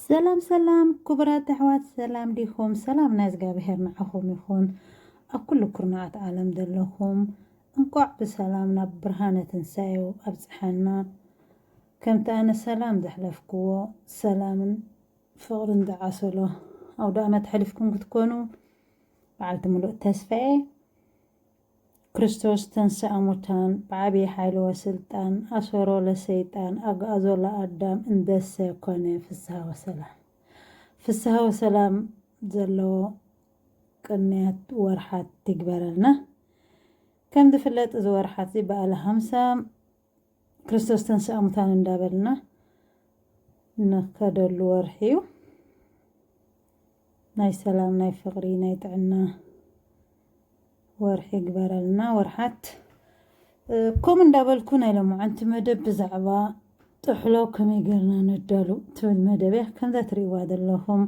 ሰላም ሰላም ክቡራት ኣሕዋት፣ ሰላም ዲኹም? ሰላም ናይ እግዚኣብሔር ንዓኹም ይኹን። ኣብ ኩሉ ኩርናዓት ዓለም ዘለኹም እንቋዕ ብሰላም ናብ ብርሃነ ትንሳኤው ኣብጽሓና። ከምቲ ኣነ ሰላም ዘሕለፍክዎ፣ ሰላምን ፍቕርን ዝዓሰሎ ኣውደ ኣመት ሕሊፍኩም ክትኮኑ በዓልቲ ምሉእ ተስፋ እየ። ክርስቶስ ተንሥአ እሙታን፣ ብዓቢይ ሓይሊ ወስልጣን፣ ኣሰሮ ለሰይጣን፣ ኣግኣዞ ለኣዳም፣ እንደሰ ኮነ፣ ፍስሃ ወሰላም። ፍስሃ ወሰላም ዘለዎ ቅንያት ወርሓት ይግበረልና። ከም ዝፍለጥ፣ እዚ ወርሓት እዚ በዓለ ሃምሳ ክርስቶስ ተንሥአ እሙታን እንዳበልና ንኸደሉ ወርሒ እዩ። ናይ ሰላም፣ ናይ ፍቕሪ፣ ናይ ጥዕና ወርሒ ይግበረልና። ወርሓት፣ እ፣ ከምኡ እንዳበልኩ ናይ ሎማዓንቲ መደብ ብዛዕባ ጥሕሎ ከመይ ጌርና ነዳሉ ትብል መደብ እያ። ከምዛ ትርእይዋ ዘለኹም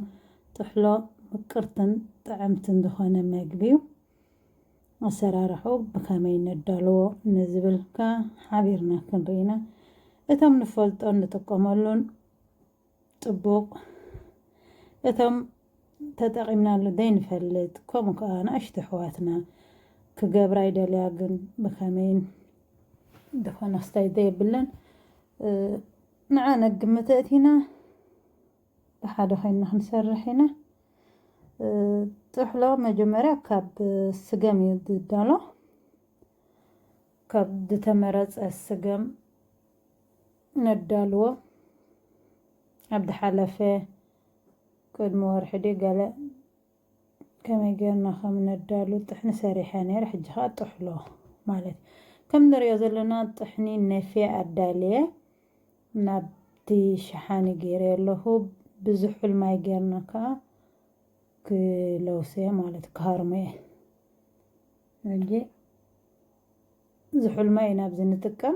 ጥሕሎ ምቅርትን ጥዕምትን ዝኾነ መግቢ እዩ። ኣሰራርሑ ብኸመይ ነዳልዎ ንዝብል ከ ሓቢርና ክንርኢ ኢና። እቶም ንፈልጦን ንጥቀመሉን ጽቡቕ፣ እቶም ተጠቒምናሉ ዘይንፈልጥ፣ ከምኡ ከኣ ንኣሽቱ ኣሕዋትና ክገብራ ይደልያ፣ ግን ብኸመይን ዝኾነ ክስታይ ዘየብለን፣ እ፣ ንዓ ነግምት ኣእቲና ብሓደ ኮይንና ክንሰርሕ ኢና። እ፣ ጥሕሎ መጀመርያ ካብ ስገም እዩ ዝዳሎ። ካብ ዝተመረጸ ስገም ነዳልዎ። ኣብ ዝሓለፈ ቅድሚ ወርሒ ድዩ ገለ ከመይ ጌርና ከም ነዳሉ ጥሕኒ ሰሪሐ ነይረ። ሕጂ ኸኣ ጥሕሎ ማለት እዩ። ከም ንሪኦ ዘለና ጥሕኒ ነፍየ ኣዳልየ ናብቲ ሸሓኒ ገይረ ኣለኹ። ብዝሑል ማይ ጌርና ከኣ ክለውሰ ማለት ክሃርሞ እየ። ሕጂ ዝሑል ማይ ኢና ኣብዚ ንጥቀም።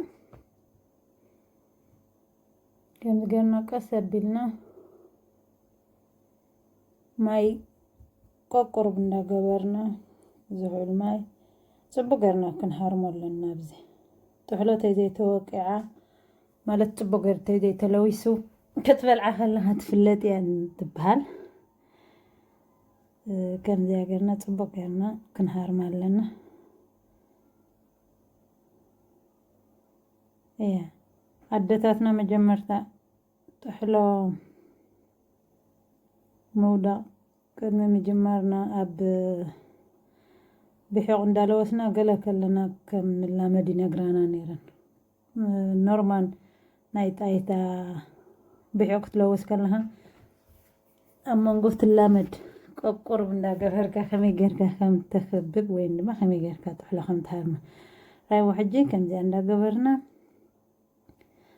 ከምዚ ጌርና ቀስ ኣቢልና ማይ ቆቁርብ እንዳገበርና ዝሑል ማይ ጽቡቅ ጌርና ክንሃርሞ ኣለና። ኣብዚ ጥሕሎ ተይ ዘይተወቂዓ ማለት ጽቡቅ ጌር ተይ ዘይተለዊሱ ክትበልዓ ከለኻ ትፍለጥ እያ ትበሃል። እ፣ ከምዚኣ ጌርና ጽቡቅ ጌርና ክንሃርማ ኣለና። እያ ኣደታትና መጀመርታ ጥሕሎ ምውዳቕ ቅድሚ ምጅማርና ኣብ ብሒቕ እንዳለወስና ገለ ከለና ከም ንላመድ ይነግራና ነይረን። ኖርማል ናይ ጣይታ ብሒቕ ክትለውስ ከለኻ ኣብ መንጎ ትላመድ ቆቁርብ እንዳገበርካ ከመይ ጌርካ ከም ተከብብ ወይም ድማ ከመይ ጌርካ ጥሕሎ ከም ትሃርማ። ራይዎ ሕጂ ከምዚኣ እንዳገበርና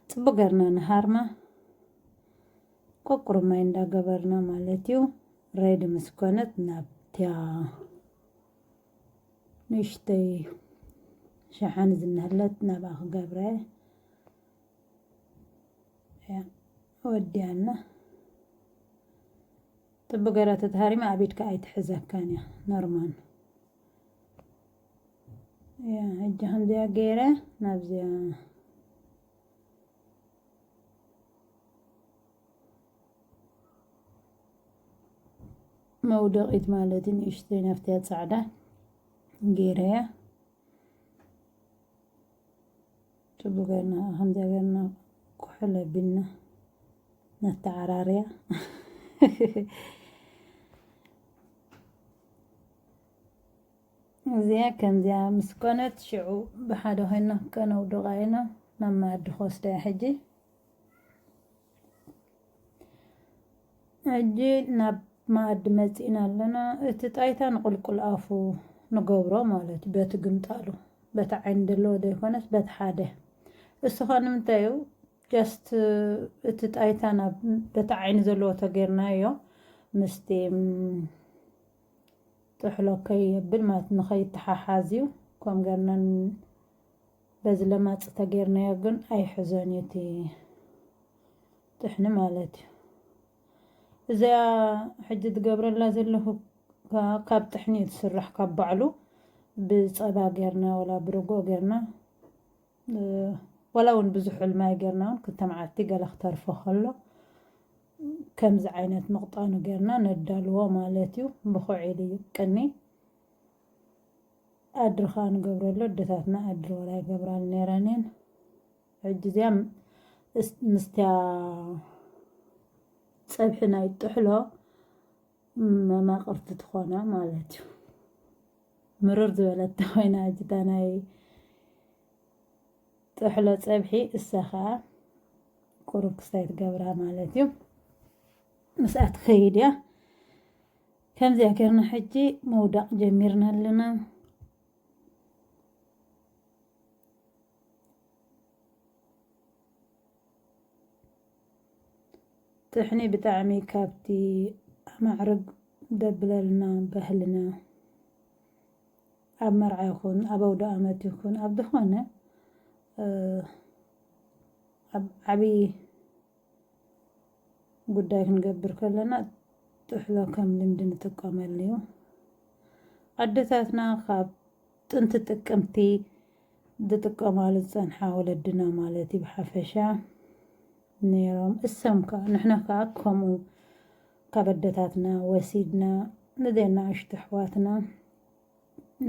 ጽቡቅ ገርና ንሃርማ። ቆቁርብ ማይ እንዳገበርና ማለት እዩ። ሬዲ ምስ ኮነት ናብትያ ንእሽተይ ሸሓኒ ዝነህለት ናብኣ ክገብረ እያ። ወዲያና ጥቡቅ ገይራ ተተሃሪማ ኣብ ኢድካ ኣይትሕዘካን እያ። ኖርማል እያ። ሕጂ ከምዚኣ ገይረ ናብዚኣ መውደቂት ማለት እዩ። ንእሽተይ ናብቲያ ጻዕዳ ገይረያ። ጽቡቅ ገርና፣ ከምዚኣ ገርና ኩሕል ኣቢልና ነተዓራርያ። እዚኣ ከምዚኣ ምስ ኮነት ሽዑ ብሓደ ኮይና ከነውድቓ ኢና። ናብ መኣዲ ክወስዳ እያ ሕጂ። ሕጂ ናብ መኣዲ መጺእና ኣለና። እቲ ጣይታ ንቁልቁል ኣፉ ንገብሮ ማለት እዩ። በቲ ግምጣሉ፣ በቲ ዓይኒ ዘለዎ ዘይኮነስ በቲ ሓደ። እሱ ኸኣ ንምንታይ እዩ? ጀስት እቲ ጣይታ ናብ በቲ ዓይኒ ዘለዎ ተጌርናዮ ምስቲ፣ ም፣ ጥሕሎ ከየብል ማለት ንኸይተሓሓዝ እዩ። ከም ገርና ን-፣ በዚ ለማጽ ተጌርናዮ ግን ኣይሕዞን እዩ እቲ ጥሕኒ ማለት እዩ። እዚኣ ሕጂ ዝገብረላ ዘለኹ ካ-፣ ካብ ጥሕኒ እዩ ዝስራሕ፣ ካብ ባዕሉ ብጸባ ጌርና ወላ ብርጎ ጌርና፣ እ፣ ወላ እውን ብዙሑል ማይ ጌርና እውን ክልተ መዓልቲ ገለ ክተርፎ ከሎ ከምዚ ዓይነት ምቕጣኑ ጌርና ነዳልዎ ማለት እዩ። ብኹዒል እዩ ቅኒ። ኣድሪ ኸኣ ንገብረሉ፣ ኣደታትና ኣድሪ ወላ ይገብራሉ ነይረን እየን። ሕጂ እዚኣ ምስ-፣ ምስቲያ ጸብሒ ናይ ጥሕሎ መማቕርቲ ትኾና ማለት እዩ። ምርር ዝበለት ኮይና ሕጂ እታ ናይ ጥሕሎ ጸብሒ እሳ ኸኣ ቁሩብ ክስታይ ትገብራ ማለት እዩ። ምስኣ ትኸይድ እያ። ከምዚኣ ጌርና ሕጂ ምውዳቕ ጀሚርና ኣለና። ጥሕኒ ብጣዕሚ ካብቲ ኣማዕርግ ደብለልና ባህልና፣ ኣብ መርዓ ይኹን ኣብ ኣውደ ኣመት ይኹን ኣብ ዝኾነ፣ እ፣ ኣብ ዓብዪ ጉዳይ ክንገብር ከለና ጥሕሎ ከም ልምዲ ንጥቀመሉ እዩ። ኣደታትና ካብ ጥንቲ ጥቅምቲ ዝጥቀማሉ ዝጸንሓ ወለድና ማለት እዩ ብሓፈሻ ነይሮም። እሶም ከኣ፣ ንሕና ከኣ ከምኡ ካብ ኣደታትና ወሲድና፣ ነዘን ንኣሽቱ ኣሕዋትና፣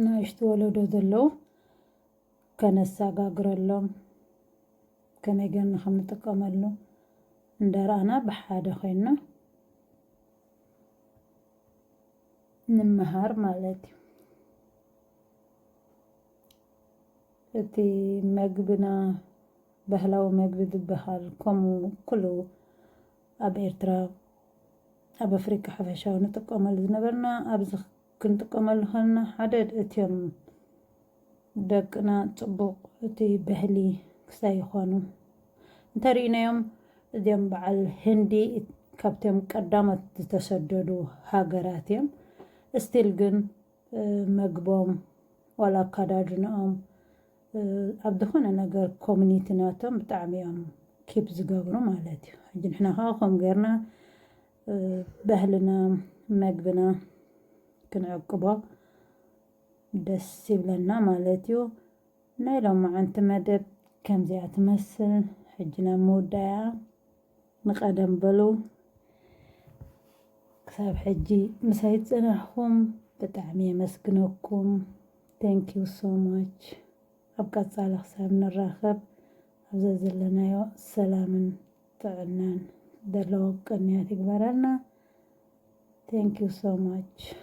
ንኣሽቱ ወለዶ ዘለዉ ከነሰጋግረሎም፣ ከመይ ጌርና ከም ንጥቀመሉ እንዳረኣና ብሓደ ኮይንና ንምሃር ማለት እዩ። እቲ መግብና፣ ባህላዊ መግቢ ዝበሃል፣ ከምኡ ኩሉ ኣብ ኤርትራ፣ ኣብ ኣፍሪቃ ሓፈሻዊ ንጥቀመሉ ዝነበርና፣ ኣብዚ ክንጥቀመሉ ከለና ሓደ እትዮም ደቅና ጽቡቕ እቲ ባህሊ ክሳይ ይኾኑ እንተርኢናዮም፣ እዚኦም በዓል ህንዲ ካብቶም ቀዳሞት ዝተሰደዱ ሃገራት እዮም። ስቲል ግን፣ እ፣ መግቦም ዋላ ኣካዳድንኦም፣ እ፣ ኣብ ዝኾነ ነገር ኮሚኒቲ ናቶም ብጣዕሚ እዮም ኪፕ ዝገብሩ ማለት እዩ። ሕጂ ንሕና ከዓ ከምኡ ጌርና፣ እ፣ ባህልና መግብና ክንዕቅቦ ደስ ይብለና ማለት እዩ። ናይ ሎማዓንቲ መደብ ከምዚኣ ትመስል። ሕጂ ናብ ምውዳያ ንቐደም በሉ። ክሳብ ሕጂ ምሳይ ዝጸናሕኩም ብጣዕሚ የመስግነኩም። Thank you so much። ኣብ ቀጻሊ ክሳብ ንራኸብ ኣብ ዘዘለናዮ ሰላምን ጥዕናን ዘለዎ ቅንያት ይግበረልና። Thank you so much።